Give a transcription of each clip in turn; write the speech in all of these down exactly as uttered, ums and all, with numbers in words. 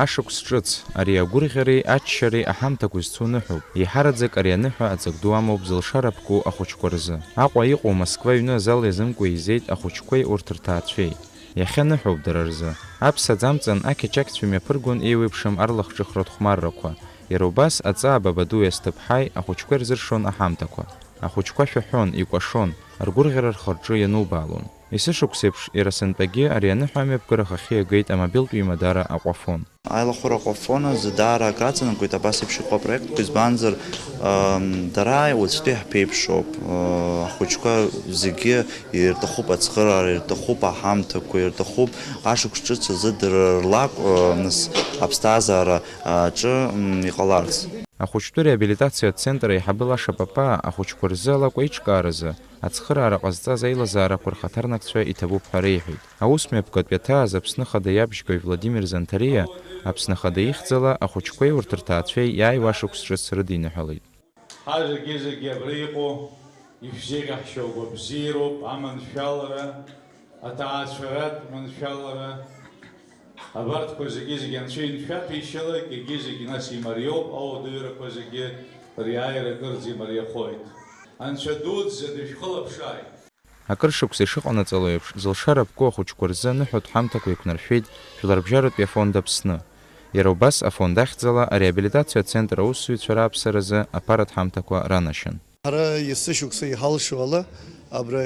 Ашықәс ҿыц, ари агәырӷьареи аччареи аҳамҭақәа зцу ныҳәоуп. Еиҳараӡак ари аныҳәа аҵак ду амоуп зылшара ԥку ахәыҷқәа рзы. Аҟәа иҟоу Москва аҩны азал иазымкуа изеит ахәыҷқәеи урҭ рҭаацәеи. Иахьа ныҳәоуп дара рзы. Аԥса аӡамҵан ақьачақьцәа имҩаԥыргон еиуеиԥшым арлахҿыхратә хәмаррақәа. Иара убас аҵаа Бабадуи Асҭыԥҳаи ахәыҷқәа ирзыршон аҳамҭақәа. Ахәыҷқәа шәаҳәон, икәашон, ргәырӷьара рхы-рҿы ианубаалон. Есышықәсеиԥш, иара сынтәагьы ари аныҳәа амҩаԥгара ахахьы иагеит амобилтә ҩымадара Аҟәафон. Аилахәыра Аҟәафон азы даара акы аҵанакуеит абас еиԥш иҟоу апроектқәа, избанзар, ам, дара уаҵәтәи ҳԥеиԥшоуп, а, ахәыҷқәа зегьы ирҭахуп ацхыраара, ирҭахуп аҳамҭақәа, ирҭахуп ашықәс ҿыц азы дара рлакә, а, нас аԥсҭазаара, а, аҿы, м, иҟаларц. Ахәыҷтәы реабилитациа ацентр аиҳабы Лаша Папаа ахәыҷқәа рзы алакә аиҿкааразы ацхыраара ҟазҵаз аилазаарақәа рхаҭарнакцәа иҭабуп ҳәа реиҳәеит. Аусмҩаԥгатә иаҭааз Аԥсны Ахада иабжьгаҩ Владимир Занҭариа Аԥсны Ахада ихьӡала ахәыҷқәеи урҭ рҭаацәеи иааиуа ашықәс ҿыц рыдиныҳәалеит. Ҳа зегьы-зегьы абра иҟоу ишәзеиӷьаҳшьо агәабзиароуп, аманшәалара, аҭаацәаратә маншәалара, абарҭқәа зегьы-зегьы Анцәа иншәаԥишьалак, егьи зегьы нас имариоуп, ауадаҩрақәа зегьы риааира акырӡа имариахоит. Анцәа дуӡӡа дышәхылаԥшааит! Акыр шықәса ишыҟанаҵало еиԥш, зылшара ԥку ахәыҷқәа рзы аныҳәатә ҳамҭақәа еиқәнаршәеит Жәларбжьаратәи афонд Аԥсны. Иара убас афонд ахьӡала ареабилитациа ацентр аусзуҩцәа рааԥсаразы аԥаратә ҳамҭақәа ранашьан. Ҳара есышықәса иҳалшо ала, абра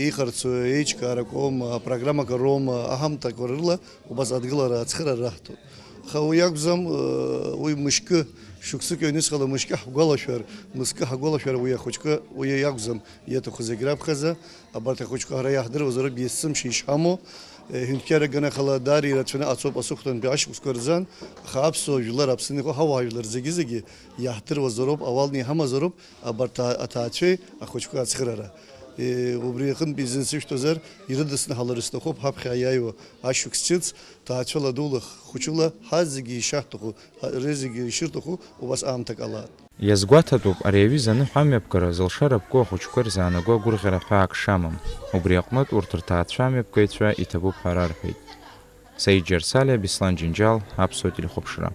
иҟарҵо еиҿкаарақәа роума, апрограммақәа роума, аҳамҭақәа рыла убас адгылара ацхыраара раҳҭоит. Аха уи акәӡам, уи мышкы, шықәсык ҩнуҵҟала мышкы ҳгәалашәар, мызкы ҳгәалашәар уи ахәыҷқәа, уи иакәӡам иаҭаху зегь раԥхьаӡа, абарҭ ахәыҷқәа ҳара иаҳдыруазароуп есымша ишҳамоу, ҳәынҭқарра аганахьала даара ирацәаны ацоуп асыхәҭантәи ашықәсқәа рзын, аха аԥсуа жәлар, Аԥсны иҟоу ҳауаажәлар зегьы-зегьы иаҳдыруазароуп, ауалны иҳамазароуп, абарҭ а-, аҭаацәеи ахәыҷқәеи ацхыраара. Е, убри аҟынтәи изын сышәҭозар, ирыдысныҳәалар сҭахуп ҳаԥхьа иааиуа ашықәс ҿыц, ҭаацәала дула, хәыҷыла, ҳазегьы ишаҳҭаху, ҳа-, рызегьы ишырҭаху убас аамҭак ала. Иазгәаҭатәуп, ари аҩыза аныҳәа амҩаԥгара зылшара ԥку ахәыҷқәа ирзаанаго агәырӷьара ҳәаак шамам. Убри аҟнытә урҭ рҭаацәа амҩаԥгаҩцәа иҭабуп ҳәа рарҳәеит. Саид Џьарсалиа, Беслан Џьынџьал, Аԥсуа телехәаԥшра.